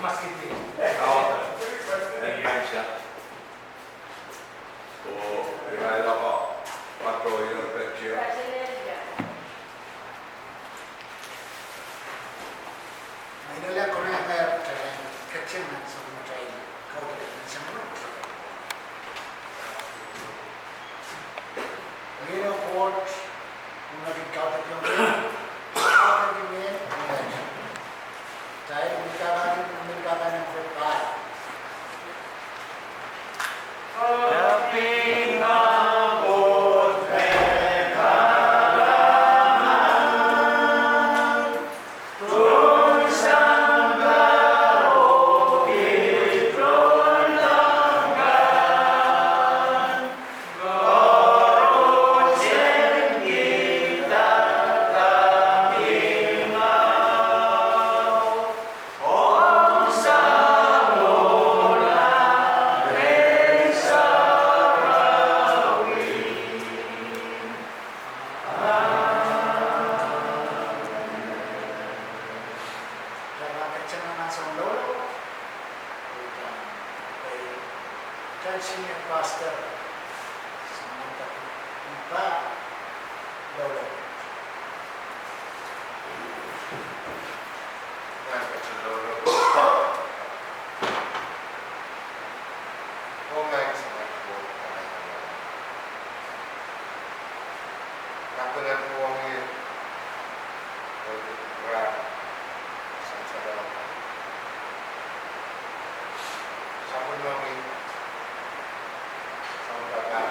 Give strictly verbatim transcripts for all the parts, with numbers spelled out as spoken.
Maskiti. Author. En Maisa. Oh, irail ako. Pato io petia. Maila la kona me talen ketin nan sokmatail kaudoke nan sangro. Lino Koht, unaki kaudoke, kaudoke men, amen. Tail mikabaki, mikabaki nan kopai. Tala ketsang nan soun loulou. Dah, eh, dah senior pastor. Samantha Kumba, loulou. Nan ketsang loulou. Oh, maing Samat Koht, kalahngan. Kapinga pwong ie, oh, ra, sansalong. Sapwellime, sounpapah,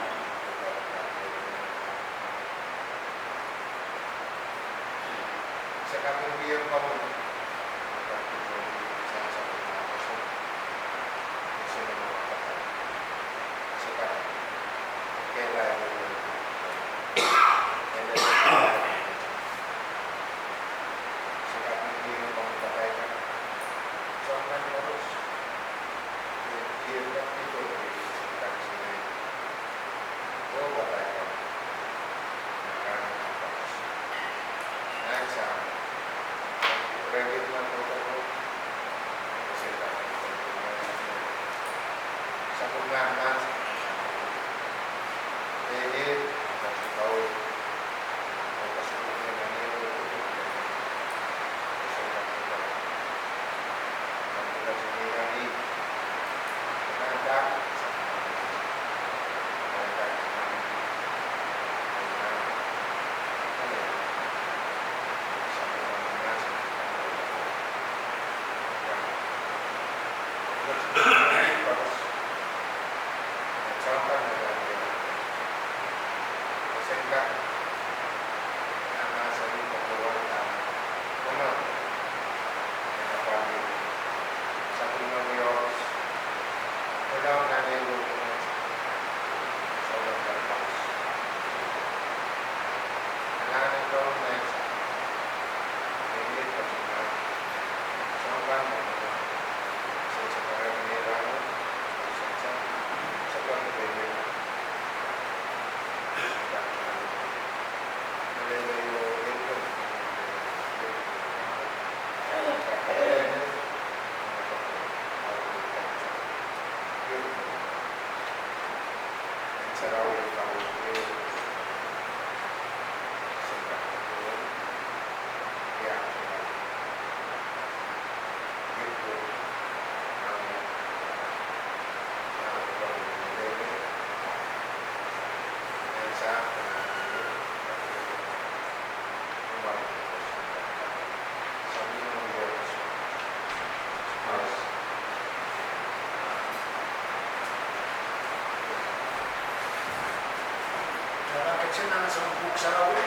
Tala ketin nan soun Pwuhk Sarawi.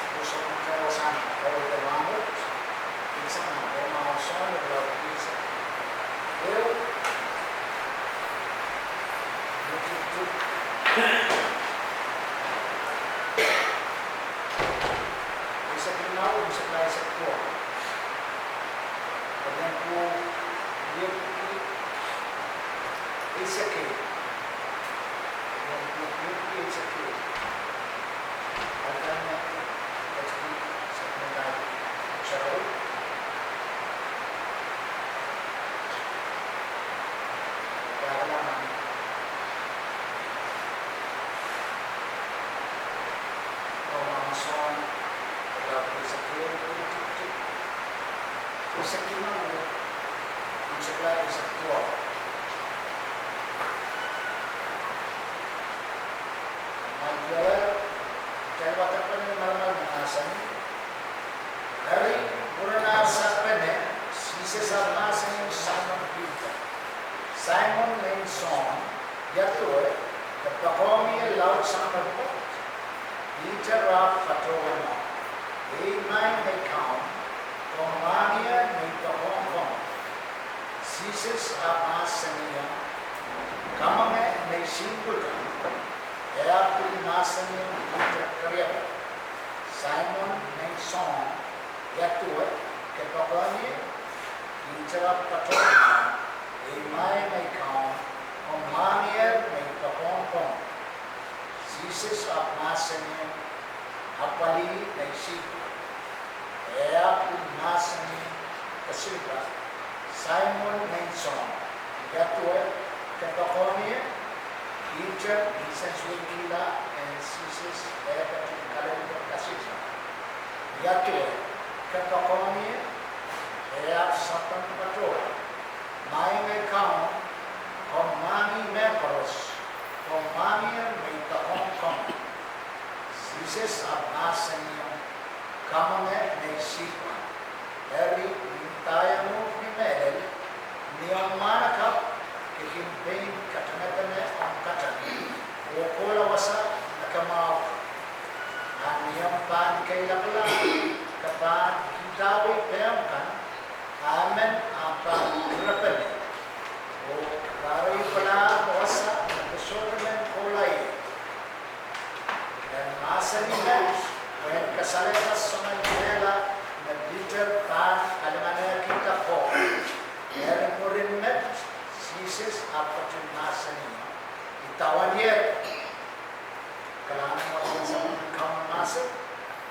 Pwuhk Sarawi sang kawe de mahmw. Ih sang nan Roma soun de lau ih sang. Ehu. Eisek limau, eisek limau, eisek limau. Eisek limau. Eisek limau. Eisek limau, eisek limau, eisek duwau. Maing Koht, kitail wadek pene maramal me mahsanih: Eri, mwurin ar sapwellime, Sises ahpw mahsanihong Saimon Piter, Saimon, nein Sohn, ia duwe, ke poakohng ie laud sang me pwoat? Piter ahpw patohwan, Ei Maing, ei Kaun, komw mahn ie me I poakohng komwi. Sises ahpw mahsanihong, Kamwenge nei sihpw kan. E ahpw pil mahsanihong Piter keriau, Saimon, nein Sohn, ia duwe, ke poakohng ie? Piter ahpw patohwan, Ei Maing, ei Kaun, komw mahn ie me I poakohng komwi. Sises ahpw mahsanihong, Apwalih nei sihpw. E ahpw pil mahsanihong kesiluh, Saimon, nein Sohn, ia duwe, ke poakohng ie? Piter insensuwedkihla en Sises, e ketin kalelapak kesiluh, Ia duwe, ke poakohng ie? E ahpw sapeng patohwan, Maing, ei Kaun, komw mahn ie mehkoaros, komw mahn ie me I poakohng komwi. Sises ahpw mahsanihong, Kamwenge nei sihpw kan. Eri, I ndaiong uhk ni mehlel, ni omw mwahnakapw, ke kin pein katengetenge omw kateng, oh kohla wasa me ke mwahuki. A ni omw pahn keilapwala, ke pahn idawei pehmw kan, a emen ahpw pahn irepene, oh kahreipwala wasa me ke sohte men kohla ie. E mahsanih met pwehn kasalehda soangen mehla me Piter pahn kalimanehkihda Koht. Eri mwurin met, Sises ahpw ketin mahsanih, Idawehn ie. Kalahngan en sapwellimomwi mahsen,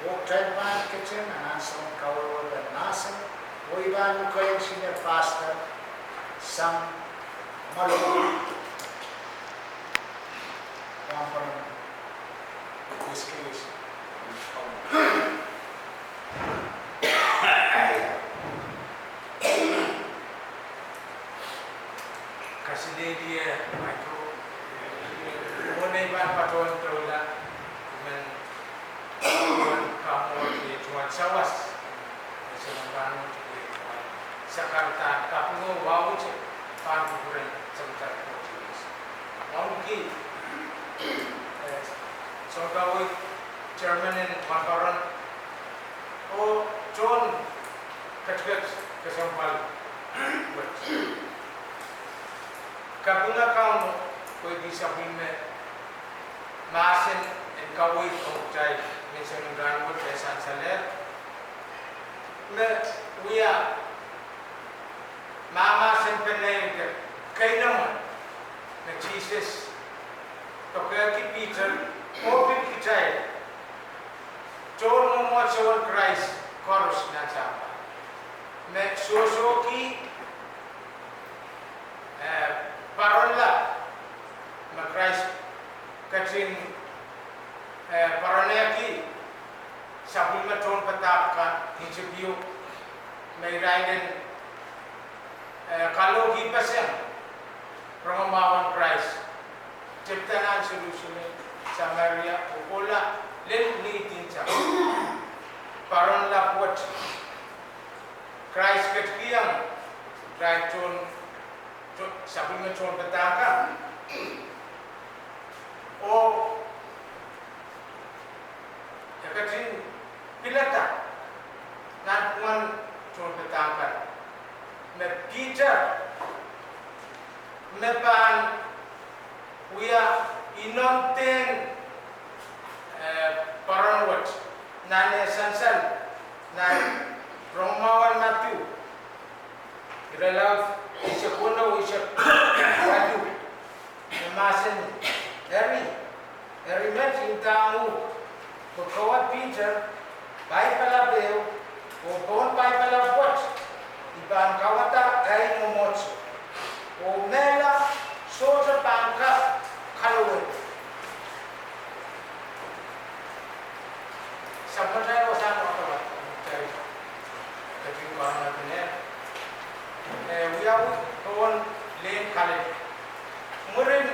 oh kitail pahn ketin anahne sapwellime kawehwehpen mahsen, oh I pahn lukehiong senior pastor sang Malo. Kaselehlie Michael. Mwohn ei pahn patohwan doula, I men pahn kamwohdiong tuhwong sawas, me se men pahn uhd sakarada kapingo wahwete pahn kupwuren Samatail Koht. Wauneki, eh, sounkaweid chairman en Wahnparon, oh tohn ketiket kesempwal wet. Kapinga Kauno, pwehki sapwellime mahsen en kaweid ong kitail menseng en rahnwet, e sansalehr me wia mahmahsen pene de keinemwe me Sises pekehki Piter oh pil kitail tohn mwomwohdiso en Krais koaros nan sampah, me sohsohki, eh, poaron lap me Krais ketin, eh, poaronehki sapwellime tohnpadahk kan, interview, me irail en, eh, kalohkihpeseng rongamwahu en Krais, tepda nan Selusalem, Sameria, oh kohla lel ni dinsang. Poaron lap wet Krais ketikihong irail tohn, tohn, sapwellime tohnpadahk kan, oh e ketin pilada nanpwungen tohnpadahk kan me Piter me pahn wia inoun dehn, eh, poaron wet, nan e sansal nan Rongamwahu en Madiu irelaud eisek weneu, eisek waluh, me mahsanih: Eri, eri met I ndahng uhk, pwe kowe Piter, paipalap ehu, oh pohn paipalap wet I pahn kauwada ei mwomwohdiso, oh mehla sohte pahn kak kalowehi. Sapwellimatail wasahn wadawad, kitail ketin Pohn lehn Kalili. Mwurin,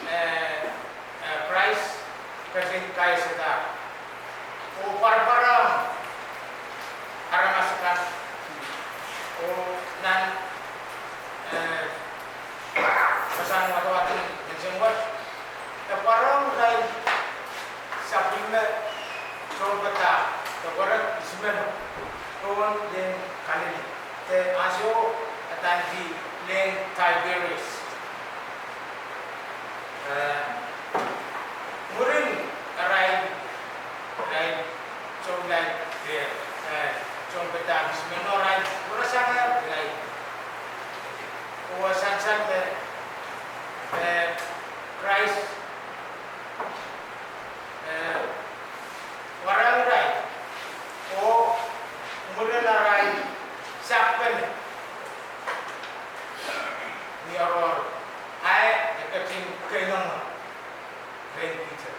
eh, eh, Krais ketin kaisada oh pwarapwarahng aramas akan, oh nan, eh, pasang wadawad en menseng wet, e pwarahng irail sapwellime tohnpadahk, de pwarek isimeno, pohn lehn Kalili, de ansou adaneki lehn Tiberias. Eh, mwurin arail, arail tohnlai, eh, eh, tohnpadahk isimeno, arail pwurasang irail. Oh sansal me, eh, Krais, eh, pwarahng irail, oh mwurin arail sapwellime ni oaroahr, ahi, e ketin keinemwe rehn Piter.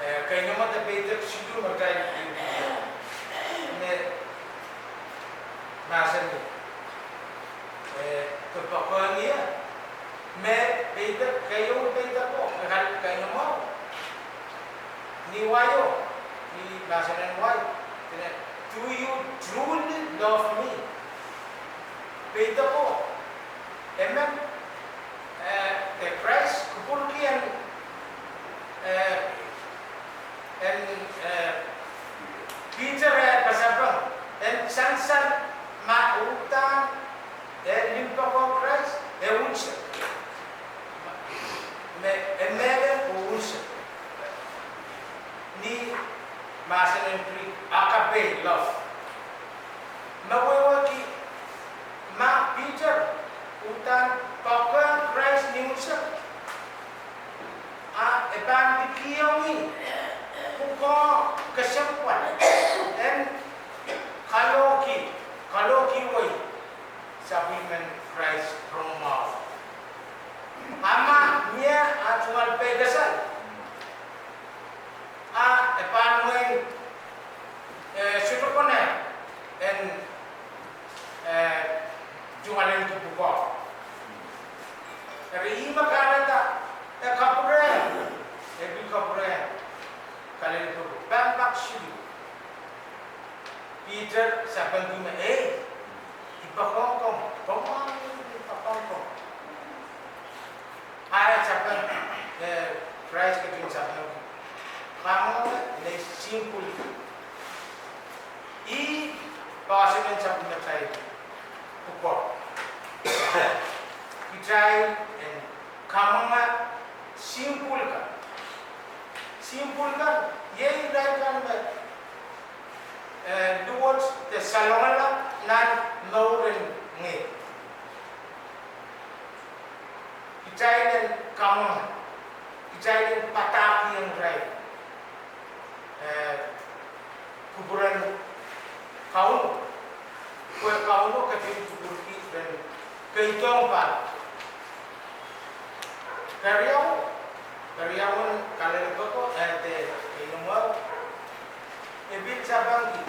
Eh, keinemwe de peidek siluh me kitail, me mahsanih, eh, ke poakohng ie, me peidek, keieun peideko, me kal keinemwe, ni wai o, ni mahsen en wai, dene, "Do you truly love me?" Peideko, emen, eh, de Krais kupwurki en, eh, en, eh, Piter eh pasapeng, en sansal ma uhdahn e limpoak ong Krais, e unsek. Me, e mehla oh unsek. Ni mahsen en Greek, agape love. Me wehwehki ma Piter uhdahn poakohng Krais ni unsek, a e pahn likihong ih pwukoa kesempwal en kalohki, kalohkiwei sapwellimen Krais rongamwahu. A ma mie a tungoal peikasal, a e pahn mwein, eh, sohte konehng en, eh, tungoal en ki pwukoa. Eri ih me kahrehda e kapwurehng, e pil kapwurehng Kalili pwukoa. Pahn pak siluh. Piter sapengki me, "Ei, I poakohng komw, komw mwahngih I poakohng komw." A e sapeng, eh, Krais ketin sapengki, "Kamwenge nei simpwul." Ih poahsoan en sapwellime kitail pwukoa. Kitail en kamwenge simpwul kan. Simpwul kan, iei irail kan me, eh, luwet de salongala nan mour en ngehi. Kitail en kamwenge, kitail en padahkihong irail, eh, kupwuren Kauno. Pwe Kauno ketin kupwurki ren keidohng pahr. Keriau, keriaun Kalili pwukoa, eh, de keinemwahu, e pil sapengki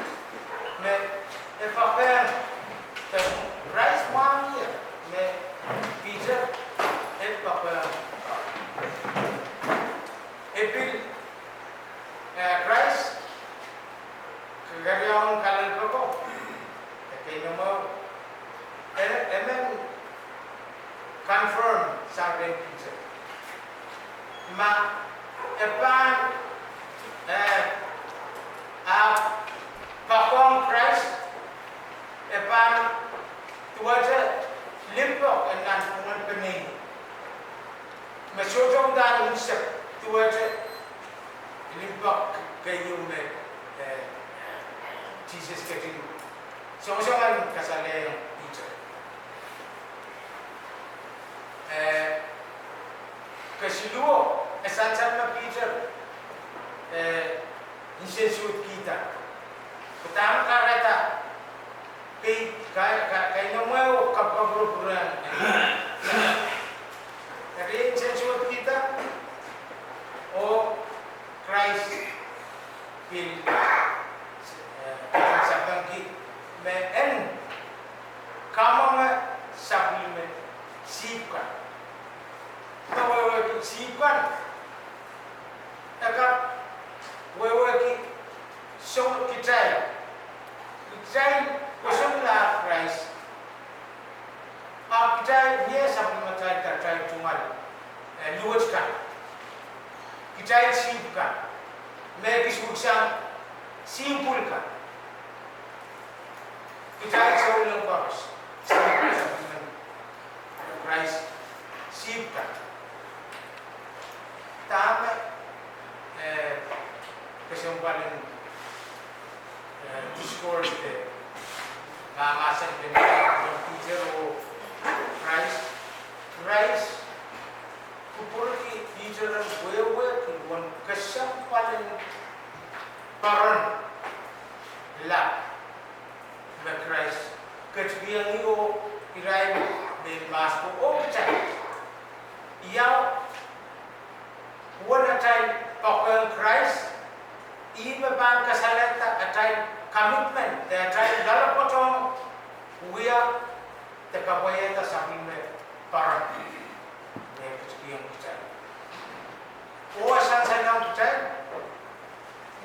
me e poakohng, de Krais mwahngih ie me Piter e poakohng. E pil, eh, Krais, keriaun Kalili pwukoa, de keinemwahu, e, emen confirm sang rehn Piter ma e pahn, eh, ahpw poakohng Krais, e pahn duwehte limpoak en nan pwungen peneinei. Me sohte uhdahn unsek duwehte limpoak keieu me, eh, Sises ketin songosong en kasalehiong Piter. Eh, kesiluhwo, e sansal me Piter, eh, nsensuwedkihda. Kitail kahrehda, kei, ka, ka, keinemwahu kapwurpwurehng. Eri e nsensuwedkihda, oh Krais pil, eh, sapengki me en Kitail pwosonla Krais, ahpw kitail mie sapwellimatail, kitail tungoal, eh, luwet kan. Kitail sihpw kan. Me kis wekisang sihmpwul kan. Kitail souleng koaros. Krais sihpw kan. Dahme, eh, kesempwal en, eh, discourse de, mahmahsen de, Piter oh Krais. Krais kupwurki Piter en wehwehki uwen kesempwalen poaron lap me Krais ketikihong ih oh irail mehn mahs ko oh kitail. Ia uwen atail poakehng Krais, ih me pahn kasalehda atail commitment de atail loalopwoatohng wia de kapwaiada sapwellime poaron me ketikihong kitail. Oh e sansalong kitail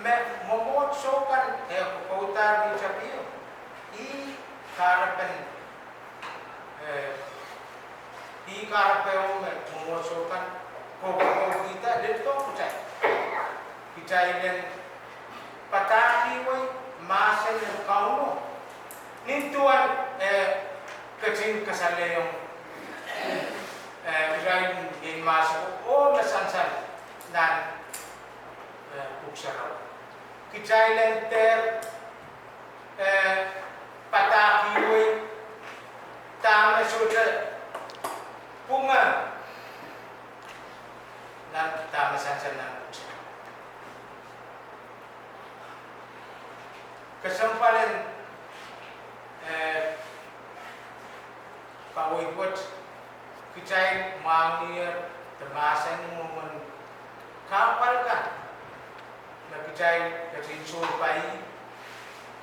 me mwomwohdiso kan e kokoudahr ni tapio, ih kahrepen, eh, ih kahrepe me mwomwohdiso kan kokoukihda lel dohng kitail. Kitail en padahkihwei mahsen en Kauno nin duwen, eh, ketin kasalehiong, eh, irail mehn mahs ko oh me sansal nan, eh, Pwuhk Sarawi. Kitail en dehr, eh, padahkihwei dahme sohte pwung nan dahme sansal nan Pwuhk Sarawi. Kesempwal en, eh, kaweid wet, kitail mwahngih de mahsanih mwomwen kahpwal kan me kitail ketin sohpai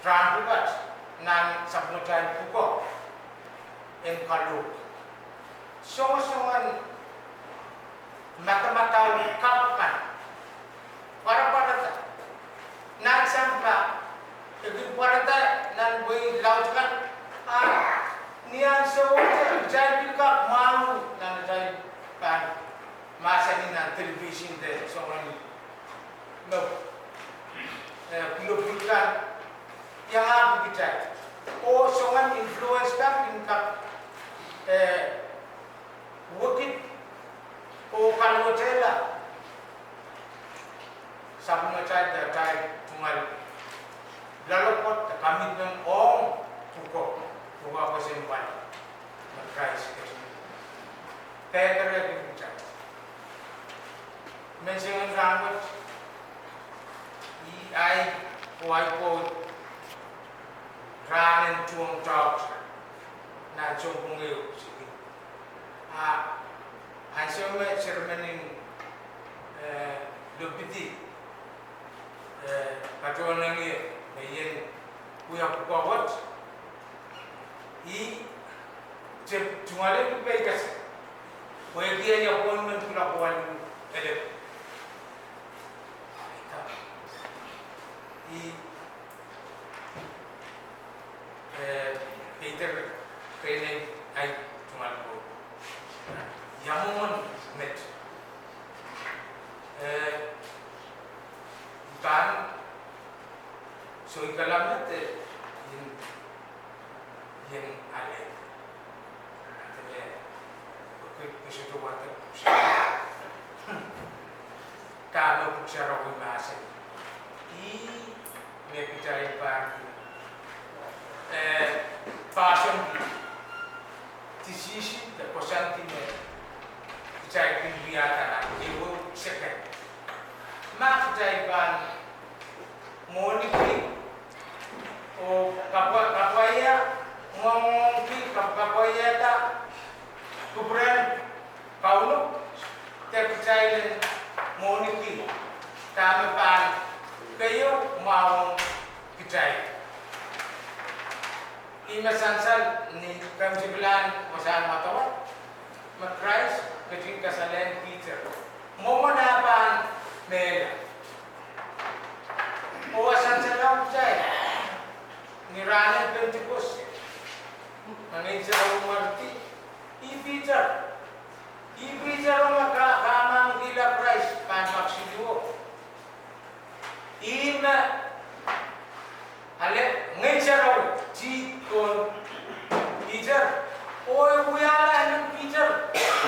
rahn pwukat nan sapwellimatail pwukoa en kalohk. Songosongen madamadau kapw kan pwarapwarada nan sampah, e kin pwarada nan wehi laud kan, a ni ansou wet kitail pil kak mwahngih nan atail pahn mahsanih nan television de soangen me, eh, pwulopwul kan iangahki kitail. Oh soangen influence kan kin kak, eh, wekid oh kaluwetehla sapwellimatail de atail tungoal loalopwoat de commitment ong pwukoa, pwukoa kesempwal me Krais ketin pekere kitail. Menseng en rahnwet, ih ahi, oh ahi pwoud rahnen tuhwong toahkte nan sounpwong ehu Siking. A ansou me chairman en, eh, Lopidi, eh, patohwan ngehi me I en wia pwukoa wet, I te tungoale peikasal pwehki ahi appointment kuloak waluh elep. I, eh, Peter Krenei, ahi tungoal ko, ia mwomwen met, eh, I pahn soikala met, eh, I en, I en ale, adele, pwe ke, ke sohte wadek Pwuhk Sarawi. Dahme Pwuhk Sarawi mahsanih, ih me kitail pahn, eh, pahn sohte decision de koasoandi me kitail kin wiahda nan ehuehu seken. Ma kitail pahn mwohniki oh kapwa, kapwaiada, ngoangki, kap-, kapwaiada kupwuren Kauno, de kitail en mwohniki dahme pahn keieu mwahu ong kitail. Ih me sansal ni keimwseklahn wasahn wadawad me Krais ketin kasalehiong Piter mwomwen ah pahn mehla. Oh e sansalong kitail Ni rahnen Pentekost, me Ngehn Sarawi mwaridi, ih Piter. Ih Piter me ka, kamwahwihla Krais pahn kak siluh. Ih me ale Ngehn Sarawi tih pohn Piter, oh e wiahla enen Piter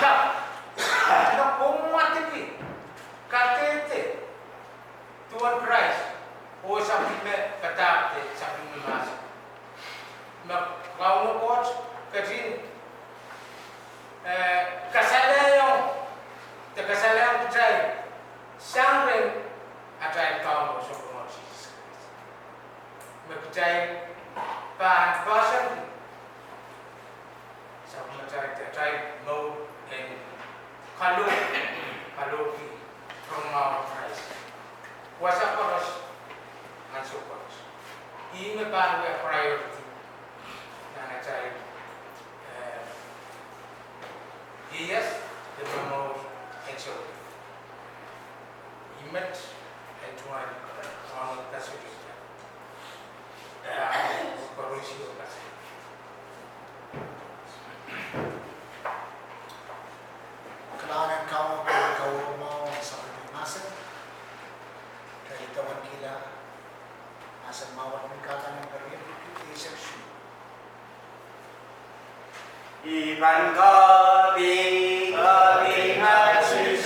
kak, me kommwadiki, kadehde duwen Krais, oh sapwellime padahk de sapwellime mahsen. Me Kauno Koht ketin, eh, kasalehiong, de kasalehiong kitail sang rehn atail Kaun oh Sounkomour Sises Krais. Me kitail pahn poahsoan sapwellimatail, atail mour en kalohk, kalohki rongamwahu en Krais. Wasa koaros, ansou koaros. Ih me pahn wia priority nan atail, eh, ieias de momour en souleng. Ih met en tungoal Kauno kaselehlie. Kalahngan en Kauno, kawehwe mwahu nan sapwellime mahsen. Kitail dewen kihla mahsen mwahu me kak anahne pere, eisek isuh. I pahn kohdi, kohdi mahsen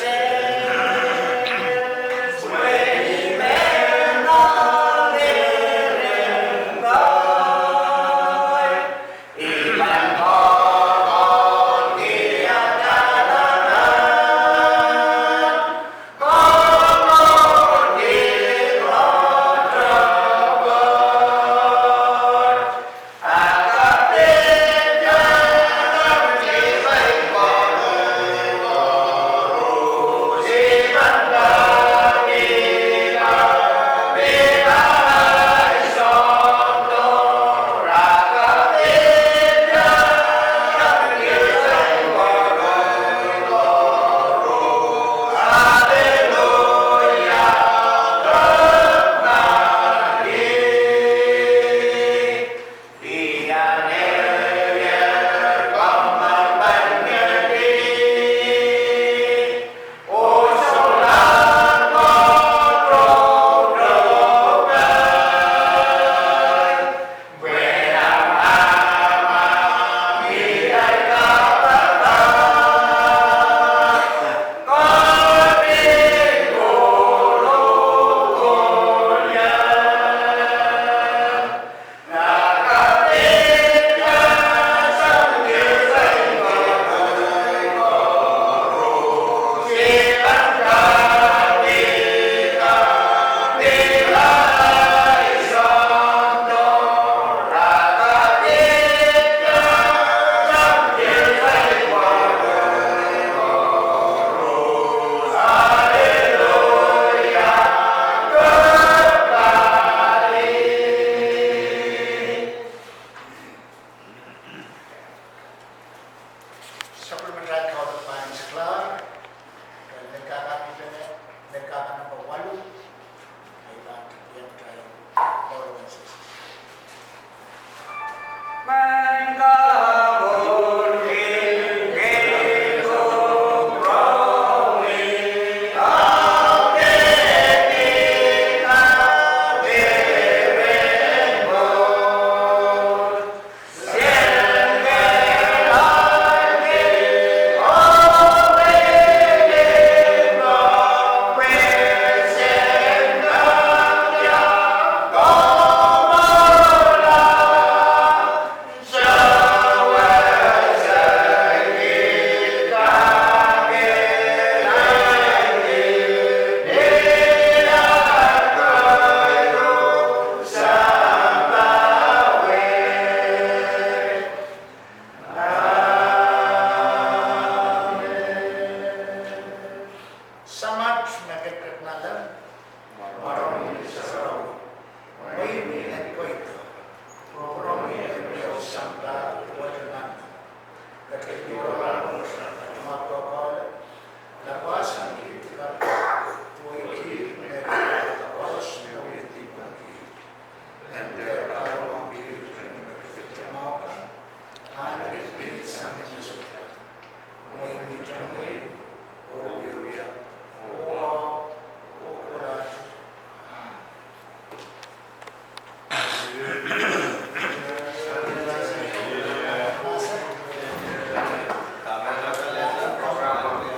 Sapwellimatail kaudok pahn siklahr, kitail men kak ipwidi, men kak number waluh, ahi pahn dipwiapwtail, Lord Jesus.